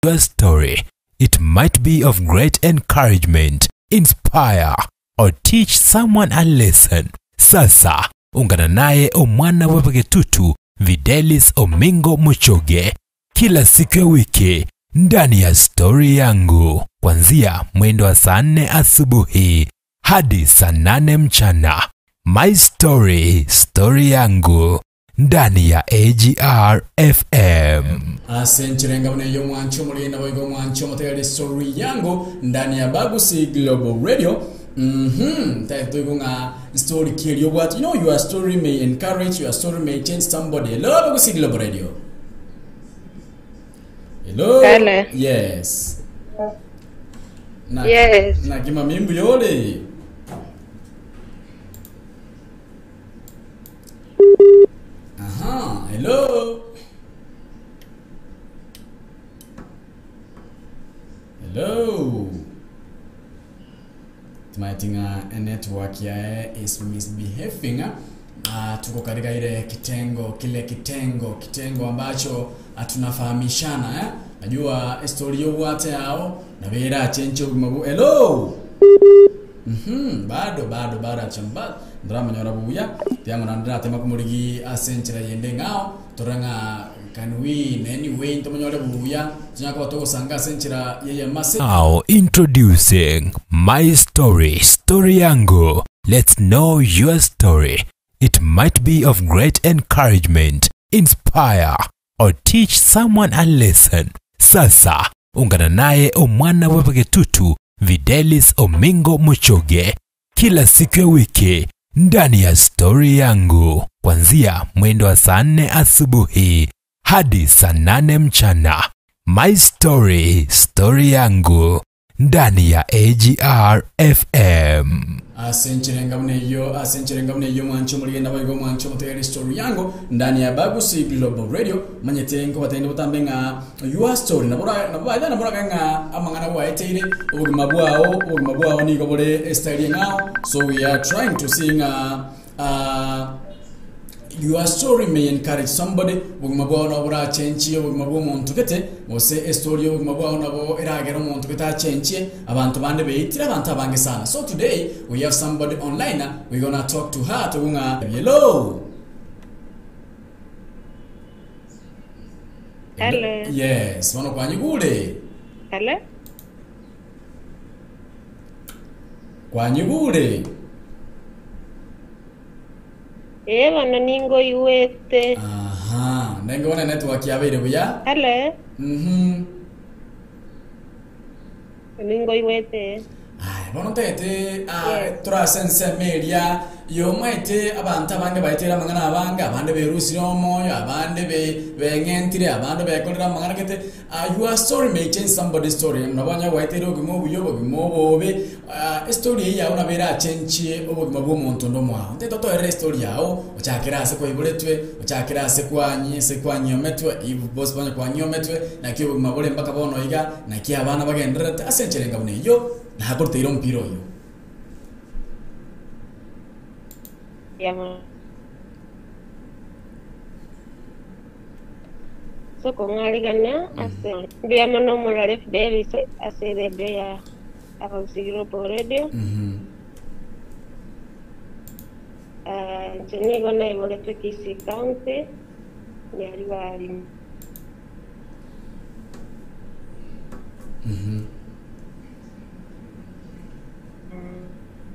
Your story. It might be of great encouragement, inspire, or teach someone a lesson. Sasa ungana naye omwana bw'abagetutu Videlis Omingo Muchoge kila siku ya wiki ndani ya Stori Yangu kuanzia mwendo wa saa nne asubuhi hadi saa nane mchana. My Story, Stori Yangu ndani ya AGR FM. Ase enchera engabuna eyio omwanche omorende naboigo omwanche omotegereri Story Yangu ndani ya Bagusi Global Radio. Mhm, tari toigwe ng'a story ki eria obwate. You know your story may encourage, your story may change somebody. Hello Bagusi Global Radio. Hello. Hello. Yes. Na, Yes. Naki mami mbuya ore? Aha, hello. Hello. Tumaeti ng'a enetwork yaye is misbehaving. Ah, tuko katika ile kitengo kile kitengo kitengo ambacho ah, tunafahamishana eh? Najua story yobwate yao na bera chenche obogima bu hello Mhm, bado bado bado achamba ndramanyora buya tiango na ndratema kumurigi ase enchera yende ng'ao torora ng'a can we in any way ntomonyore buya tonya koba togosanga ase enchera yeye mase Now introducing My Story, Story Yangu. Let's know your story. It might be of great encouragement, inspire, or teach someone a lesson. Sasa ungana naye omwana bw'abagetutu Videlis Omingo Muchoge kila siku ya wiki ndani ya Stori Yangu kuanzia mwendo wa saa nne asubuhi hadi saa nane mchana. My Story, Story Yangu ndani ya AGR FM. Ase enchera engabuna eyio, ase enchera engabuna eyio mwanche omorigenda boigo mwanche omotegereri story yango ndani ya Bagusi Global Radio manyete nkobatende botambe ng'a your story nabo ora- nabo baetha nabo orakae ng'a amang'ana gwaeteire obogima bwao obogima bwao nigo bore estyle eng'ao so we are trying to see ng'a ah, Your story may encourage somebody, obogima bwao nabo borachenchie obogima bw'omonto gete, gose estory y'obogima bwao nabo eragere omonto gete achenchie, abanto bande beitire abanto abange sana. So today we have somebody online, we gonna talk to her toigwe ng'a hello. Hello. Yes, bono kwanyigure? Hello. Kwanyigure? Ee bono ningoigwete. Aha, nenge bono enetwork yabeire buya. Hello. Mhm. Ningoigwete. Aya, bono ntagete ah, Yes. tore ase ensemo eria yomaete abanto abange baeteire amang'ana abange, abande berusire omoyo, abande be beng'entire, abande bekorire amang'ana gete. Ah, your story may change somebody's story. Nabo onye gwaeteire obogima obuya, obogima obobe, Ah, estory eyio yao nabo erachenchie obogima bw'omonto onde omwao. Ntete otoerere estory yao, ochakere ase kwaiboretwe, ochakere ase kwanyi ase kwanyiometwe, if bosi onye kwanyiometwe, naki obogima bore mpaka bono iga, naki abana bagendererete, ase enchera enga buna eyio, nakoruteire omopira oyio. Yamo. Ase okong'arigania ase mbuya mono omorare Fidelis ase eredio ya Abagusii Global Radio. Ah, inche nigo naiboretwe Kisii County, Nyaribari.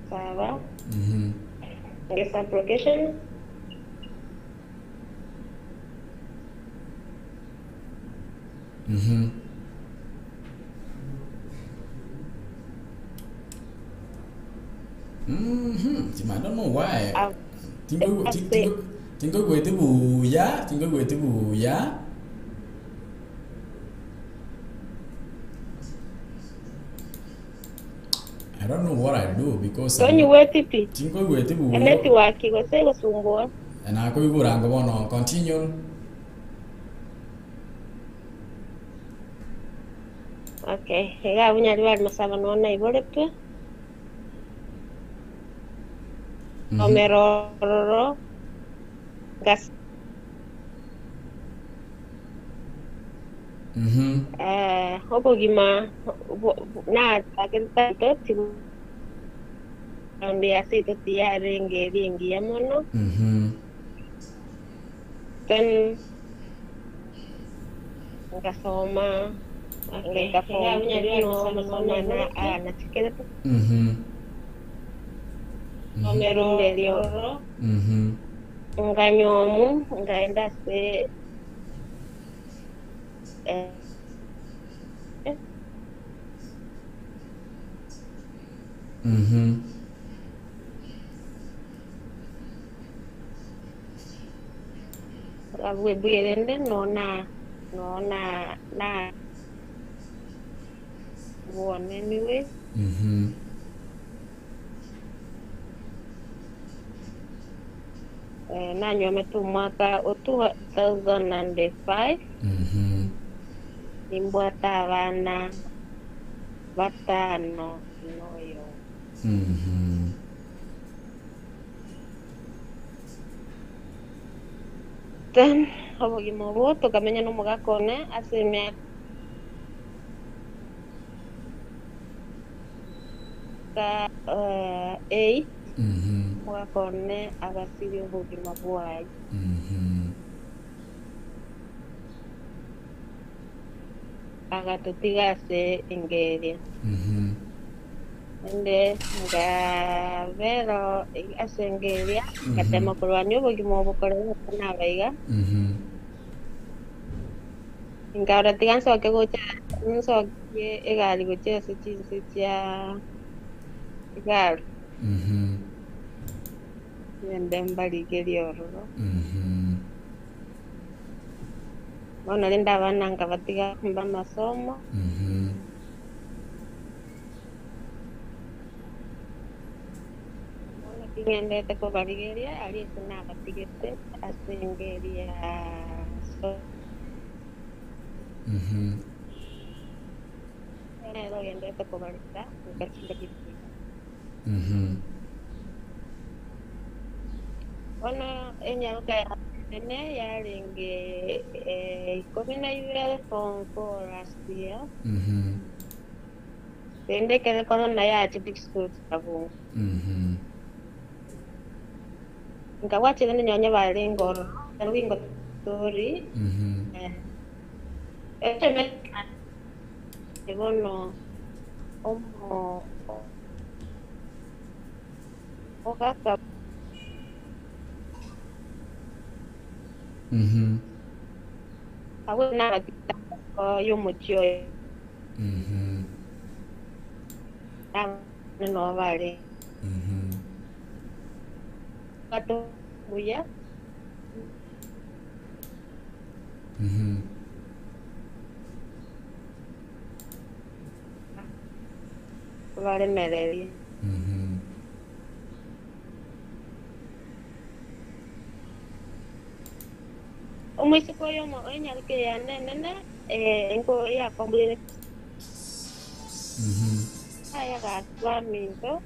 Saba. Nge sub-location. Mhm, Tim, I don't know why. Ah, Tingo ase- tingo tingoigweti buya, tingoigweti buya. I don't know what I do because I'm- Tonyigweti pi. tinkoigweti buya. Enetwork gose egosumbua. Nakoigura ngo bono continue. Okay, iga abwo Nyaribari Masaba noo naiboretwe. Omera ororo ngas. Obogima nachagete tiborambe ase intwe tiyarenge ere engiya mono. Then ngasoma ngaika form two no amasomo aya nachikerete. Erio nganyomu ngaenda ase Abwo ebuya rende noo noo na bwoneniwe. Nanywomete omwaka o 2005, nimbwate abana batano na oyomo. Then obogima obo tokamenya na omogaka one ase emiaka 8, omogaka one agasiria obogima bwaye. Agatotiga ase engeria. Naende nkabera ase engeria, ngatema korwania obogima obo korende nabaiga. Nkarora tiga nsoke gocha nsokie egari gochia ase chinse chia egari. Ngende mbarigerie ororo. Bono rende abana nkabatiga mb'amasomo. Bono ting'endete kobarigeria aria ase nabatigete ase engeri ya so. Nere ogendete kobareta goika chingaki chiaino. Bono enyaroka y'Omonene yarenge ikomi na ibere form four last year. Rende ekero korona yachete chisukuru chikabunga. Nkabwachire rende nonya barenge ororo, ekero gingotori, bono omo ogaka. Abwo nabatigete amaboko y'omochie oyo. Abana nao bare. Bato buya. Baremererie. Omoiseke oyomo oenyaroke yane enene, enko yakomboire Aye gaki baminto,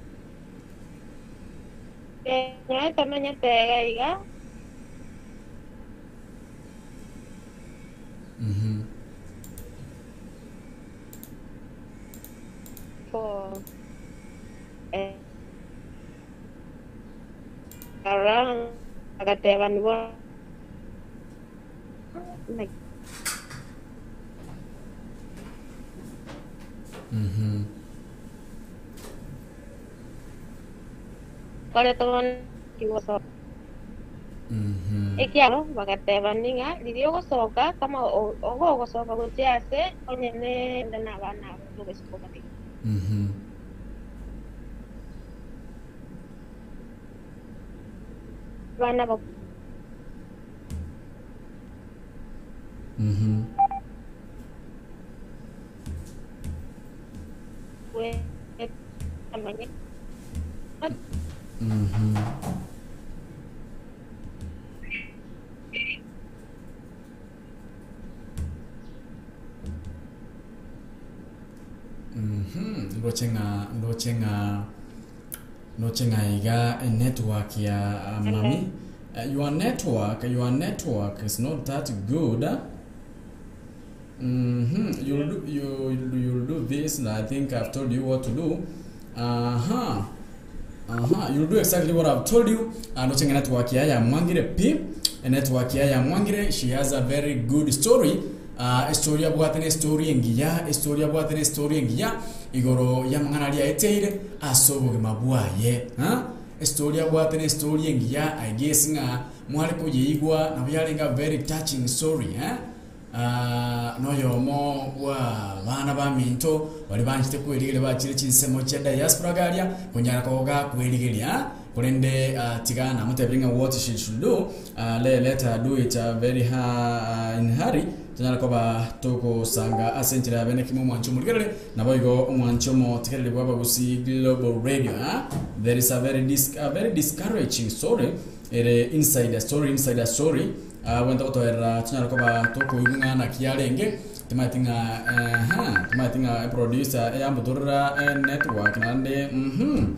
nonye tomenyete iga iga, Rora, agateba, Nigo naki. Korete bono tigosoka. Ekiagera bagatebania ng'a riria ogosoka, kama ogogosoka gochia ase onye nende nabana aba togochia kobatiga. Abana ba. Ndoche ng'a ndoche ng'a ndoche ng'a iga enetwork ya mami your network your network is not that good. Mhm, you'll do, you, you'll do this and I think I've told you what to do. Aha. Aha, you'll do exactly what I've told you. And ochenga network ya ya mwangire pi. A network ya ya mwangire, she has a very good story. Uh, story abwate ne story engiya, story abwate ne story engiya igoro ya mang'ana aria aeteire ase obogima bwaye. Ha? Story abwate ne story engiya, I guess ng'a mware koyeigwa nabo yarenge a very touching story, eh? Aa noyomo bw'abana baminto baria banchete kwerigeria bachire chinsemo chia diaspora garia konyara koga kwerigeria korende ah, tiga namotebirie ng'a what she should do ah, le, let her do it ah, very ha, in hurry tonyare koba togosanga ase enchera ya bene kimo omwancho omorigereri naboigo omwancho omotegereri bw'Abagusii Global Radio ah, there is a very, dis, a very discouraging story ere inside a story inside a story Abwo gotoerera tonyare koba tokoigwa ng'a naki yarenge, timanyeti ng'a ehe, timanyeti ng'a eproducer eyambutorera enetwork naende uhum,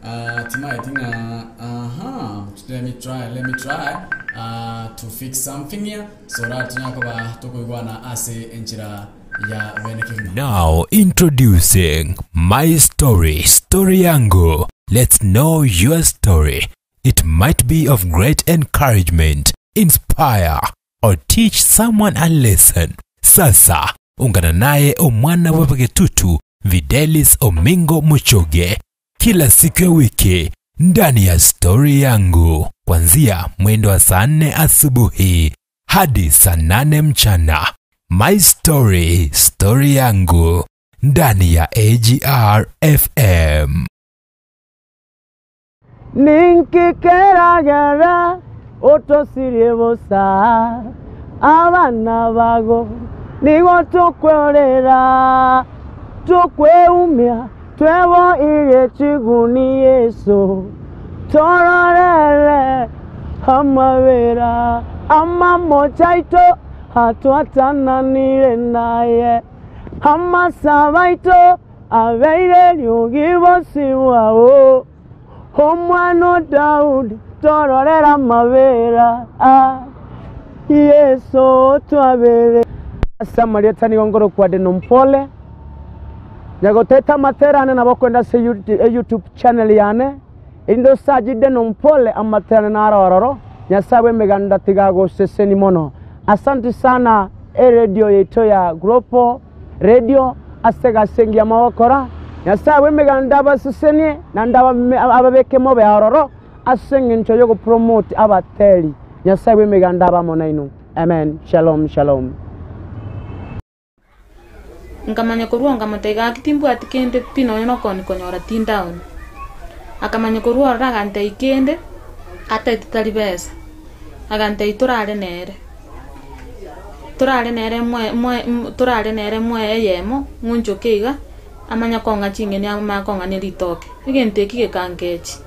ah, timanyeti ng'a aha, let me try, let me try ah, to fix something here so that tonyare koba tokoigwana ase enchera ya bene kegima. Now introducing My Story, Story Yangu. Let's know your story. It might be of great encouragement, inspire, or teach someone a lesson. Sasa ungana naye omwana wa Bagetutu Videlis Omingo Muchoge kila siku ya wiki ndani ya Stori Yangu kuanzia mwendo wa saa nne asubuhi hadi saa nane mchana. My Story, Story Yangu ndani ya AGR FM. Ninki keragera otosirie bosa? Abana bago nigo tokwerera, tokweumia, tweboirie chiguni Yeso, tororere amabera amamocha aito atwatananire naye, amasabo aito abeire riogi bosibwao. Omwana o Daudi, tororera amabera, ah, Yeso twabere. Ase amarieta nigo nkorokwa Deno Mpole, nyagoteta amatera ane nabo okoenda ase eYouTube channel yane, erinde osache Deno Mpole amatera ane naro ororo, Nyasae bw'emeganda tiga agoseseni mono. Asanti sana eredio yaito ya Global Radio ase egasi engiya mogokora. Nyasae bw'emeganda abasesenie naende ababeke mobe aroro ase engencho y'ogopromote abateri. Nyasae bw'emeganda abe amo nainwe. Amen. Shalom shalom. Nkamanya korwa nkamotebia, Gaki timbwati kende pi nonya nokoni konyora tindaoni. Akamanya korwa ororo agantebia kende ataete tari besa, agantebia torare nere, torare nere moe moe torare nere moe eyemo ng'onchoke iga, amanye kong'a ching'eni amanye kong'ania ritoke. Egento eki gekangechi.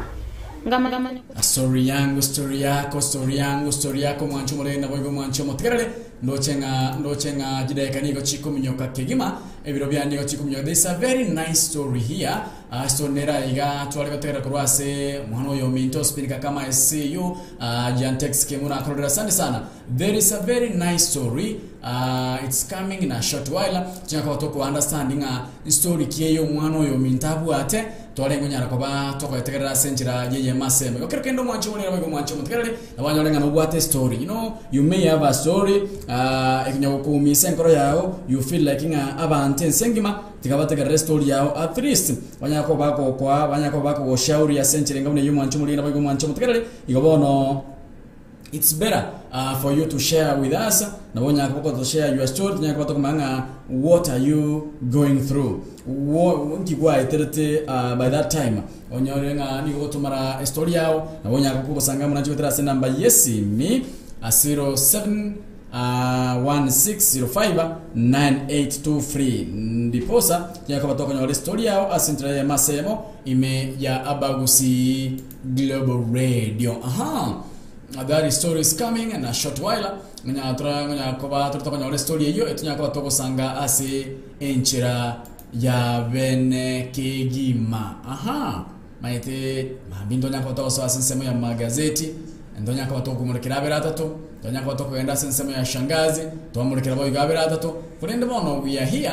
Nkamanya. Story yangu, story yako, story yangu, story yako, mwanche omorende naboigo mwanche omotigerere, ndoche ng'a ndoche ng'a chidaeka nigo chikominyoka kegima, ebiro biane nigo chikominyoka. There is a very nice story here, ah, story nere aiga tware gotegerera korwa ase omwana oyo ominto Spin Kakama I see you, ah, Jantex Kemura akororera asante sana. There is a very nice story, ah, it's coming in a short while, tonya koba toko understand ng'a story ki eye omwana oyo ominto abwate, Twarenge onyara koba tokoyetegerera ase enchera y'eyemo ase emo. Igo kero kende omwanche omorere naboigo omwanche omotegerere, nabo anyore ng'a nobwate estory. You know, you may have a story, ah, ekonya gokoumisa enkoro yao, you feel like ng'a abanto ense engima tiga bategerere estory yao at least banyare koba bagokoa, banyare koba bakogoshauri ase enchera enga buna eyio omwanche omorere naboigo omwanche omotegerere. Igo bono. It's better uh, for you to share with us nabo onyare koba to share your story tonyare koba tokomanya ng'a what are you going through Wo- nki gwaeterete uh, by that time onyore ng'a nigo gotomara estory yao nabo onyare kogosanga amo nache goetera ase enamba yesimi uh, 07 uh, 1605 9823 ndiposa tonyare koba tokonyora estory yao ase enchera eyemo ase eyemo ime ya Abagusii Global Radio. Aha. That story is coming in a short while. Ng'anya tora ng'anya koba tore tokonyora estory eyio etonya koba togosanga ase enchera ya bene kegima. Aha. Maete mambia ntonya koba togosoa ase ensemo ya magazeti. Ntonya koba tokomorekera abere atato, ntonya koba tokogenda ase ensemo ya shangazi, twamorekera boigo abere atato, korende bono we are here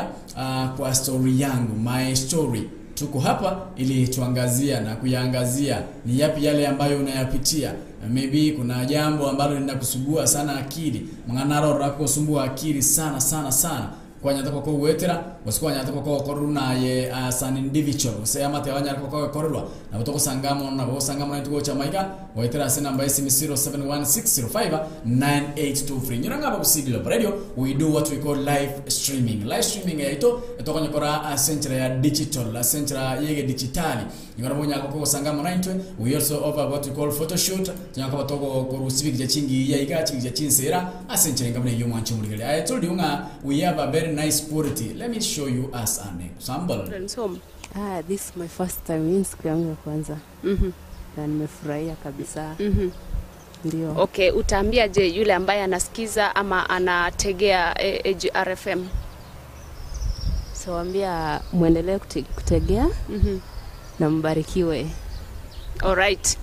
kwa story yangu, my story. Tuko hapa ili tuangazia na kuyaangazia ni yapi yale ambayo unayapitia. Maybe kuna jambo ambalo linakusugua sana akili, mang'ana aro rakosumbua akili sana sana sana kwanyata kogwetera gose kwanyata kogokorerwa naye as an individual gose amate wanyara kogokorerwa nabo togosanga mono nabo gosanga mono tugocha maiga goetera ase namba ya esimu 0716059823 nyora ng'a Abagusii Global Radio we do what we call live streaming. Live streaming yaito etokonyekora ase enchera ya digital, ase enchera ya egedichitali. Nigo nabo onyare kogosanga amo naintwe. We also offer what we call photoshoot, tonyare koba togokorusia chibigicha chingiya iga, chibigicha chinsera ase enchera enga buna eyio omwanche omorigereria. I told you ng'a we have a very nice quality. Let me show you as an example. Children's Home. Ah, this is my first time, hii ni siku yangu ya kwanza na nimefurahia kabisa. Ndio. Okay, utaambia je yule ambaye anasikiza ama anategea AGRFM? So waambia muendelee kutegea na mbarikiwe. Alright.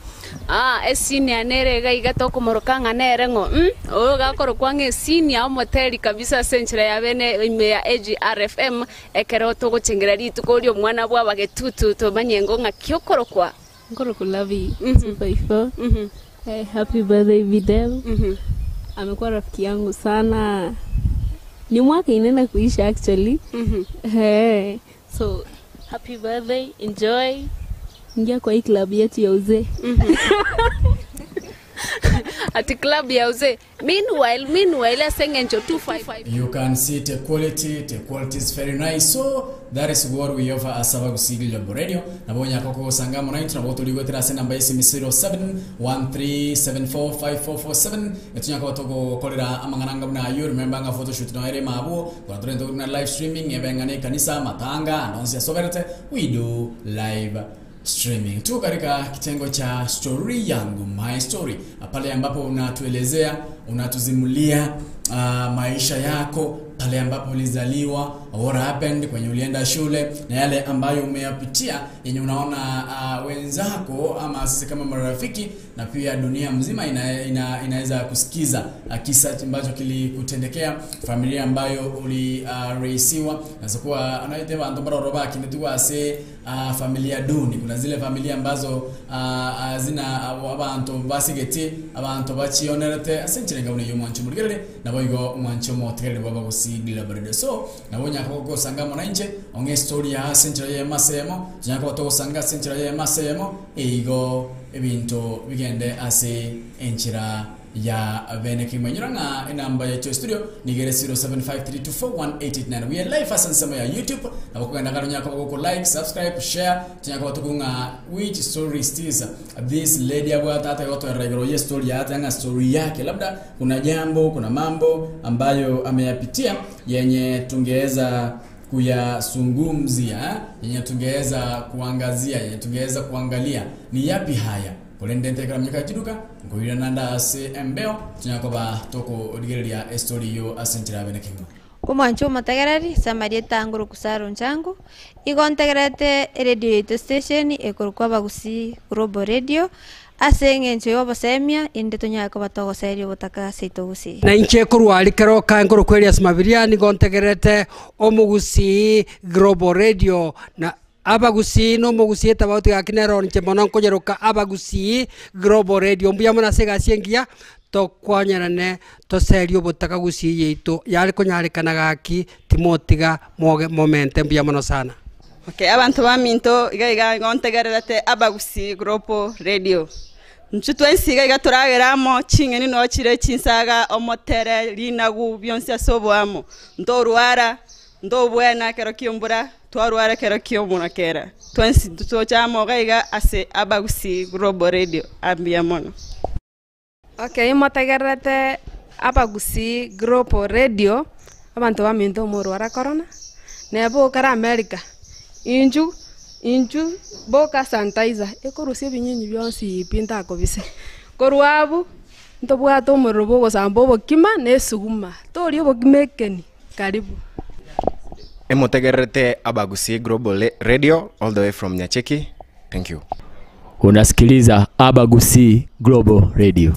Ah, esini nere iga iga tokomoroka ng'a nere ng'o? Oyo gakorokwa ng'a esini ya omoteri kabisa ase enchera ya bene ime ya AGRFM ekero togochengera rituko ria omwana bwa abagetutu tomanye ngo ng'aki okorokwa. Nkorokwa Lavi 254. Hey, happy birthday Videl. Amekuwa rafiki yangu sana. Ni mwaka inaenda kuisha actually. Hey, so happy birthday, enjoy. Ingia kwa hii club yetu ya uzee. Ati club ya uzee. Meanwhile ase eng'encho 255. You can see the quality, the quality is very nice. So that is what we offer as Abagusii Global Radio. Nabo onyaka kogosanga amo naintwe, nabo torigoetera ase enamba ya esimi 0713745447 etonyaka koba togokorera amang'ana anga buna ayio. Remember ng'a photoshoot noyo ere ime abwo, kora torente buna live streaming, ebe ng'a na ekanisa, amatanga, ande onsi asoberete, we do live streaming. Tuko katika kitengo cha story yangu, my story, pale ambapo unatuelezea, unatuzimulia maisha yako pale ambapo ulizaliwa, what happened, kwenye ulienda shule na yale ambayo umeyapitia yenye unaona wenzako ama sisi kama marafiki na pia dunia mzima inaweza kusikiza kisa ambacho kilikutendekea, familia ambayo ulireisiwa. Naweza kuwa anaite bantu baroro bakinetugwa ase familia duni. Kuna zile familia ambazo zina abantu basigeti abantu bachionerete ase enchera buna eywo omwancho omorigereri nabo igo omwancho omotegereri bwa Abagusii Global Radio. So nabo onyaka gogosanga amo nainche ong'e story ya ase enchera ya emasemo, tonyaka koba togosanga ase enchera ya emasemo eigo ebinto bigende ase enchera ya bene kegima. Inyora ng'a enamba yaito ya studio nigo ere 0753241889. We are live ase ensemo ya YouTube, nabo kogenda kare onyare koba goko like, subscribe, share, tonyare koba tokong'a which story is this this lady abwate ate gotoerera igoro ye story yate ng'a story yake, labda kuna jambo, kuna mambo ambayo ameyapitia yenye tungeweza kuyazungumzia, yenye tungeweza kuangazia, yenye tungeweza kuangalia ni yapi haya. Korende ntekera miaka chiduka nkoirana nda ase embeo tonyare koba tokorigereria estory eyo ase enchera ya bene kegima. Omwancho omotegereri, Samaria etangoro kusaro nchangu, igo ntegerete eredio yaito station ekorokwa Abagusii Global Radio, ase eng'encho ya obosemia inde tonyare koba togoseria obotaka ase aito gusii. Na inche korwa aria keroka nkorokwa Elias Mabiria, nigo ntegerete Omogusii Global Radio na Abagusii na Omogusii etabauti gaki nero inche mono nkonyeroka Abagusii Global Radio. Mbuya mono ase egasi engiya tokwanyerane toserie obotaka gusii yaito yare konyarekana gaki timotiga moge momente mbuya mono sana. Okay, abanto baminto iga iga igo ntegererete Abagusii Global Radio. Inchu twensi iga iga toragera amo ching'eni no chire chinsaga omotere rinagu bionsi ase oboamo. Ntorwara ntobwena ekero kia embura twarwara ekero kia omonakera. Twensi tocha amo iga iga ase Abagusii Global Radio. Ambuya mono. Okay, motegererete Abagusii Global Radio, abanto baminto omorwara corona, neboka America, inchu inchu boka sanitizer ekorusia ebinyinyi bionsi pi ntakobise. Korwa abwo ntobwate omorero bogosamba obokima na esuguma, toria obokima ekeni, karibu. Emotegererete Abagusii Global Radio all the way from Nyacheki. Thank you. Unasikiliza Abagusii Global Radio.